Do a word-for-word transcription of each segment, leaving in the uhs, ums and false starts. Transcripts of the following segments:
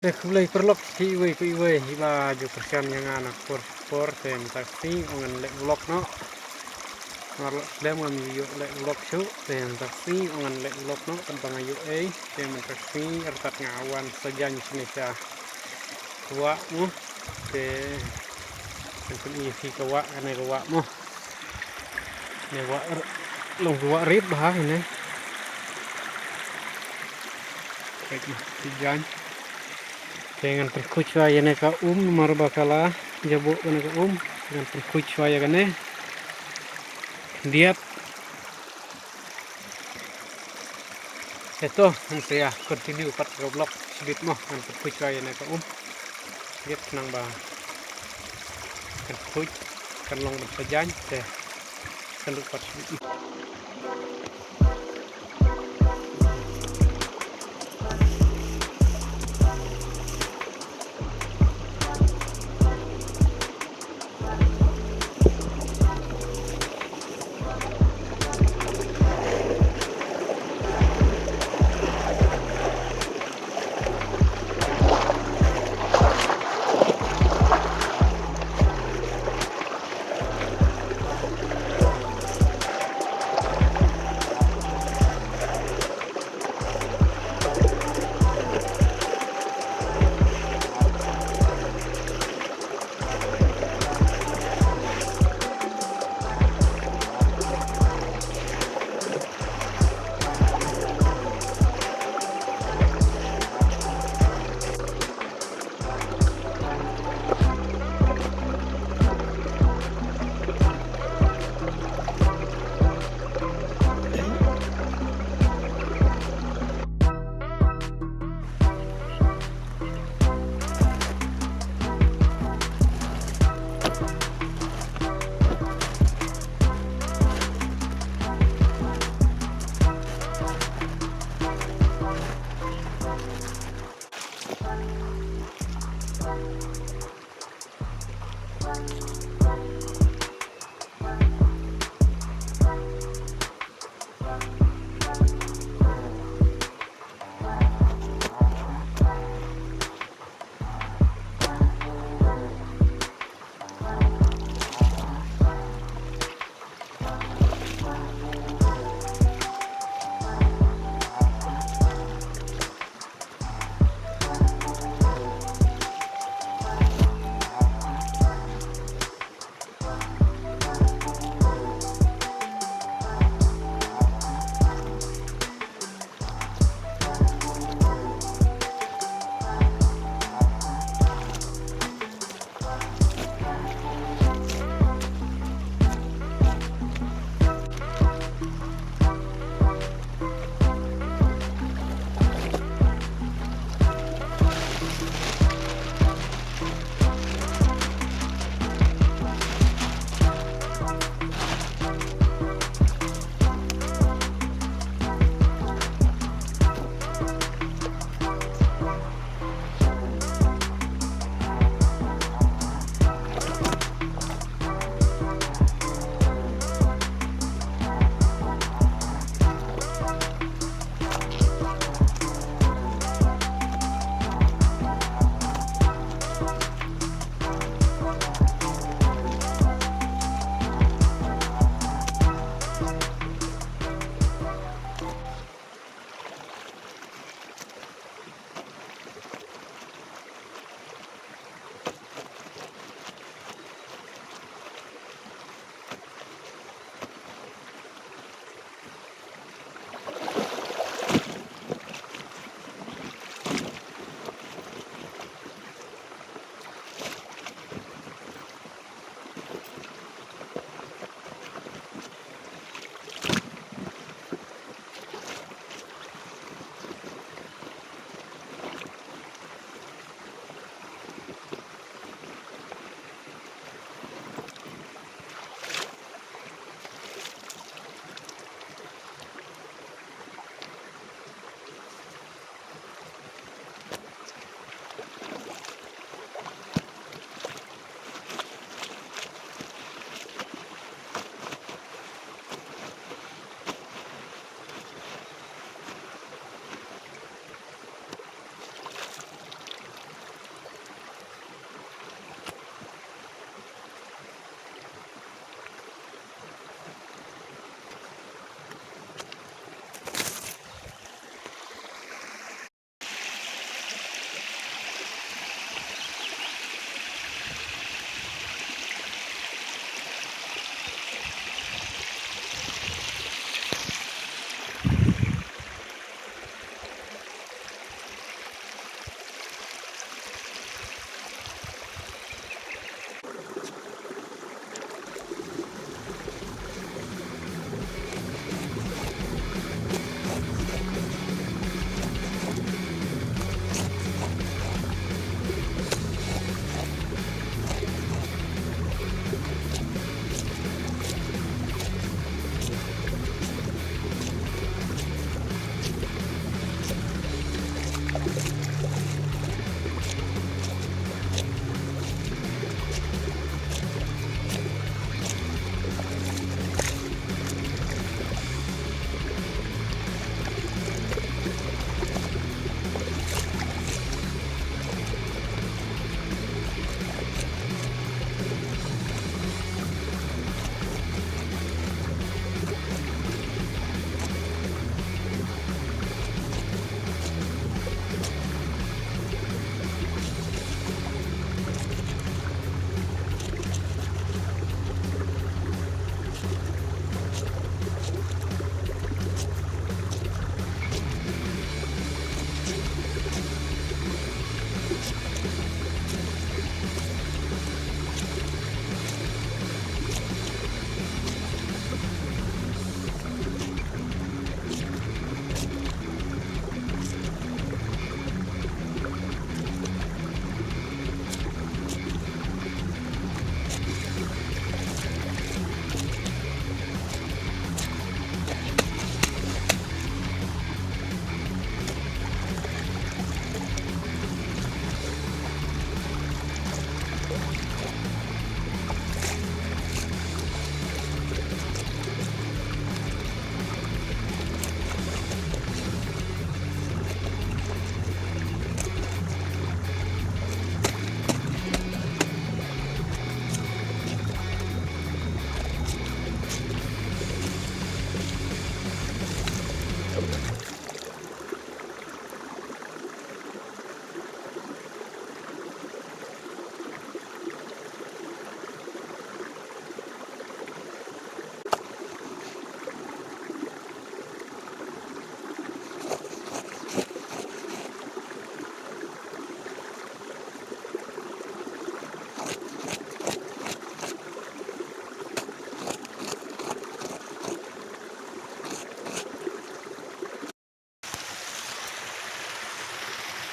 Te khublei paralok phi iwei pa iwei, iba ju pyrshang ïa nga na por por, te mynta ka sngi ong ngan leh vlog noh. Nga la slem ngam ïoh leh vlog shuh, te mynta ka sngi ong ngan leh vlog noh, katba nga ïoh ei, te mynta ka sngi artat nga wan sa jan shane sha ka wah mo. Te ngan pyni ïa phi ka wah, kane ka wah mo. Ne wah r-, long wah rit bha ne. Peit ne, ki jaiñ. Te ngan pynkhuid shuwa ïa ne ka um, namar ba ka la jaboh kane ka um. Ngan pynkhuid shuwa ïa kane. Khyndiat. Te to, ngan sa ïa continue pat ka vlog shibit mo, ngan pynkhuid shuwa ïa ne ka um. Khyndiat khnang ba kan khuid, kan long ban sa jaiñ, te kan duh pat shibit.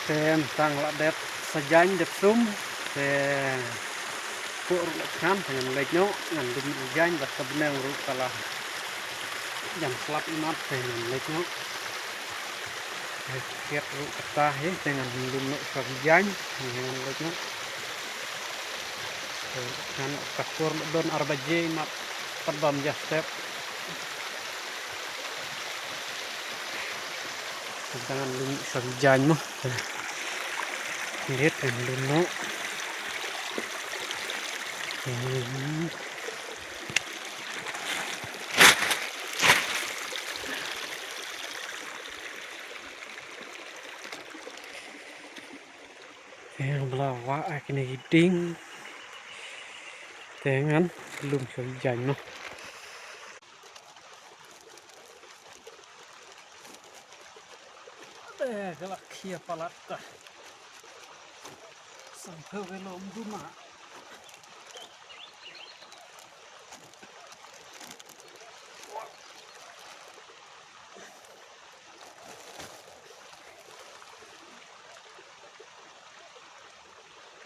Te mynta nga la dep sa jaiñ dep sum. Te pur ruh la thngan te ngan leit noh, ngan lum jaiñ bad ka bneng ruh ka la jan slap imat te ngan leit noh. Te kiet ruh kata hi te ngan lum noh sa jaiñ te ngan leit noh. Te ngan ka por don ar baje imat pat bam ja step. Te ngan lum sa jaiñ mo. Lihat yang dulu. Hmm. Yang bela wa kini giding. Te ngan lum sa jaiñ mo. Eh, ka la khia palat ta. San phew kilo ym duna.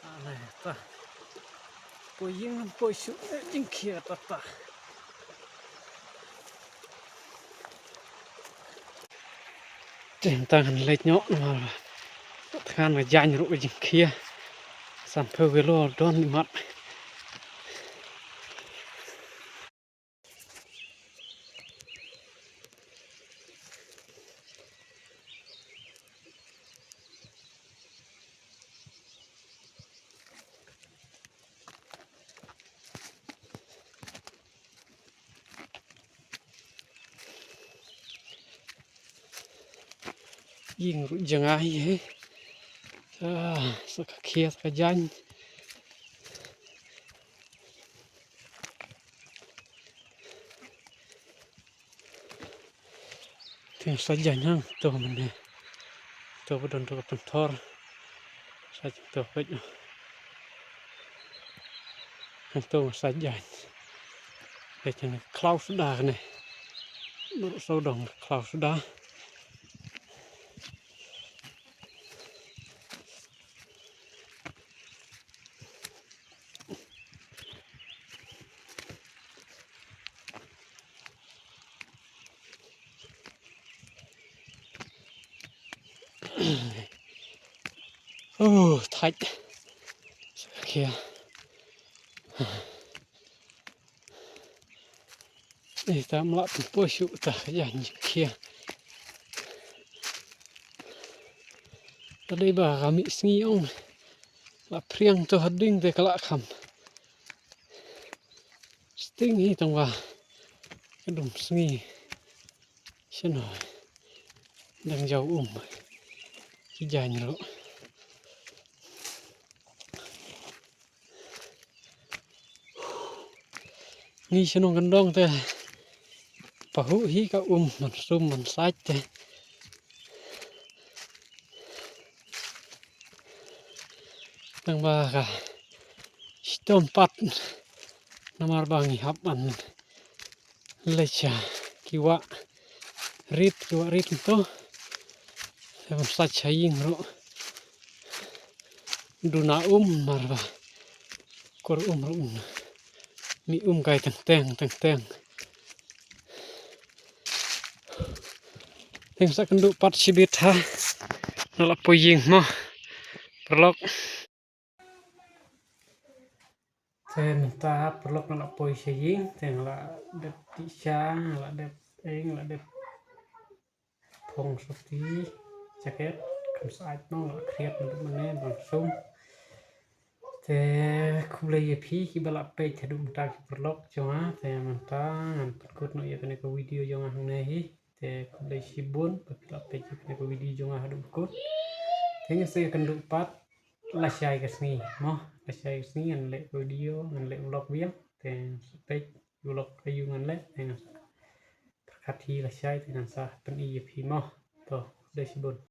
Ane ta. Poi ïing poi shu, eh, jingkhia ta ta. Te mynta ngan leit noh namar ba thngan ka jaiñ ruh ka jingkhia. San phew kilo don imat. Ïing ruh jngai hi. Ah, sa ka khia sa ka jaiñ. Te sa jaiñ hangto mynne. To ba don to ka pynthor. Sa jaiñ to peit. Hangto sa jaiñ. Te jaiñ khlaw suda kane. Nur so dong khlaw suda. Oh, tight. Okay. Eh, ta mlak pun poi shu ta ya ni kia. Ta dei ba kami sngi ong. La priang to hading te kala kham. Sting hi tang ba. Kadum sngi. Shano. Dang jaw um. Ki jaiñ ruh. Ngi shnong kyndong te pahuh hi ka um man sum man sait te. Nang ba ka shitom pat namar ba ngi hap ban leit sha ki wah rit, ki wah rit to. Te ban sait sha ïing ruh. Duna um mar ba kur um ruh um. Mi um kai teng teng teng teng. Teng sa kynduh pat shibit ha. Nga la poi ïing mo. Paralok. Te mynta paralok nga la poi sha ïing, te nga la dep tih sha, nga la dep eng, nga la dep phong sopti, jaket, kam sait mo, nga la khriat mynta mynne ban sum. Te khublei ïa phi kiba la peit haduh mynta ki paralok jong nga, te mynta ngan pynkut noh ïa kane ka video jong nga hangne hi. Te khublei shibun ba phi la peit ïa kane ka video jong nga haduh kut. Te ngin sa ïakynduh pat lashai ka sngi mo, lashai ka sngi ngan leh video, ngan leh vlog biang. Te sa peit vlog aïu ngan leh, te ngan sa pyrkhat hi lashai, te ngan sa pyni ïa phi mo. To, khublei shibun.